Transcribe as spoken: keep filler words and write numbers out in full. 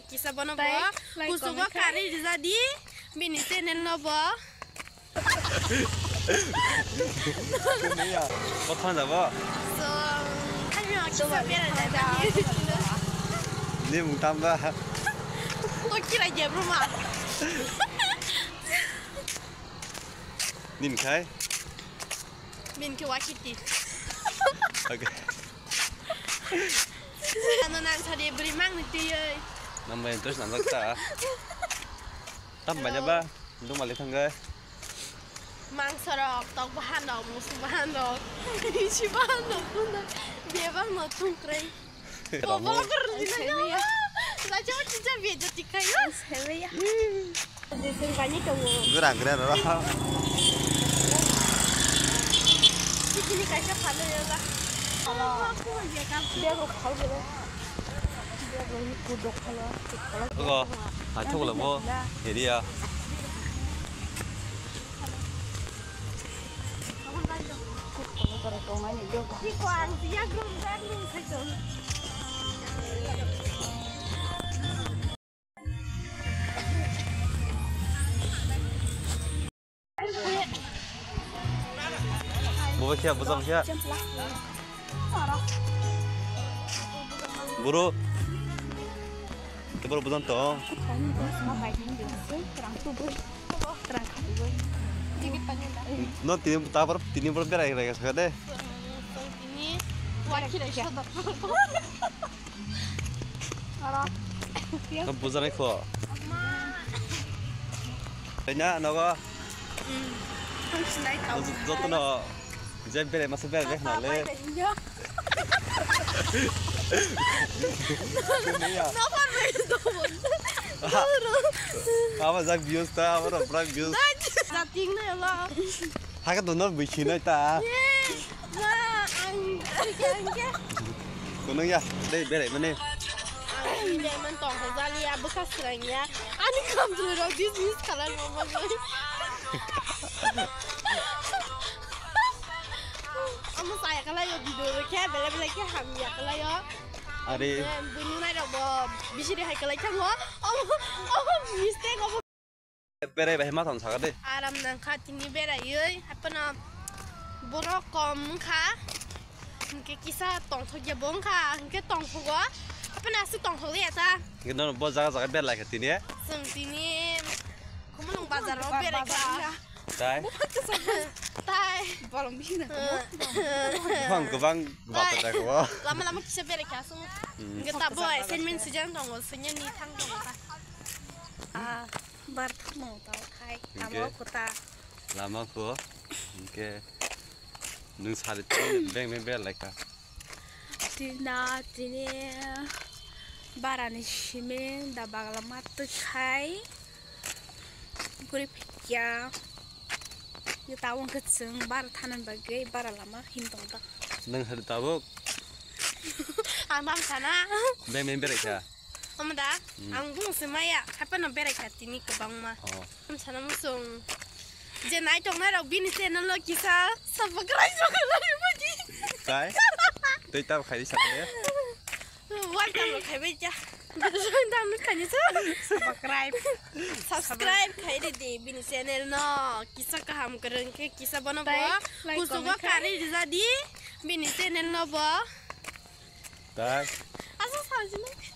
Kisa bono bo kusugo kari rijadi bini channel no bo. Kotha jabo? So, kami kisa bera jabo. Ni mung tamba. To kira je bro ma. Nin khai? Min ke wakiti. Okay. Ano nang sari beri mang ni tiyoi. Nang bai terus nang ta. Tam banyak ba? Itu mali tangga. Mang sorok, tok bahan dok, musu bahan dok, isi bahan dok, bunda, bebang no tungkreng. Bobo kerja ya. Baca macam cabe jadi kayu. Sebeya. Jising banyak kamu. Gerang gerang ro. Di sini kaisa phalo ya lah. Phalo. Aku aja kan. Dia kok phalo bela. Dia kok kudok phalo. Ogo, athok lamo. Jadi ya. Bobo khe, bojong khe. Buru. Tebor bojong tong. No tini tabor tini bor berai rai kha de. Tini. Kok bujanai kho. Tanya nogo. Jotono je bere masa bere dek na le. Aba jak views ta, aba rak views. Jating na la. Haka dono bisi na ta. Kunung ya, dei berai mani. Ang ini man tong jali ya, bekas serang ya. Ani kam tu rok dis mis kalar mama gue. Amo saya kala yo video ke bela bela ke ham ya kala yo. Are. Bunyi nai rok bo bisi de hai kala chango. Amo amo mistake amo. Berai bai ma thang saka de. Aram nang kha tini beraiwi, haphano borok kom wngkha. Hinkhe kisa tongthok ya bo wngkha, hinkhe tongthogo. Haphano aswk tongthok ya ta. Hinkhe nono bo jaga jaga berlai kha tini. Chwng tini Khumulwng bazar o berai kha. Tai? Tai. Bolong bisi na. Bang gubang bata jaga o. Lama lama kisa berai kha aswk. Hmm. Hinkhe ta bo assignment swijang tongo, swinya ni thang tongo ta. Ah. Bar thangmung tao khai, hinkhe lama kho ta. Lama kho, hinkhe nwng sari tini beng beng berlai kha. Tina tini bara ni simi da bagla ma twi khai. Guri phikya. Ni tawang khe chwng bara thanani bagwi bara lama him tong ta. Nwng sari tabuk? Ang tam sana. Beng beng berai kha. Omo da, hmm. Ang bung se maya, haphano berai kha tini kwbangma. Oh. Am sana musung. Je nai tong nai rok bini channel lo kisa subscribe rok lai mani. Tai? Tei tam khai sa le. Wal tam rok khai bai ja. Tam khai ni sa. Subscribe. Subscribe khai de de bini channel no. Kisa kaham kwrwng khe kisa bono bo. Kusugo kari rija di bini channel no bo. Tai. Asa sajino.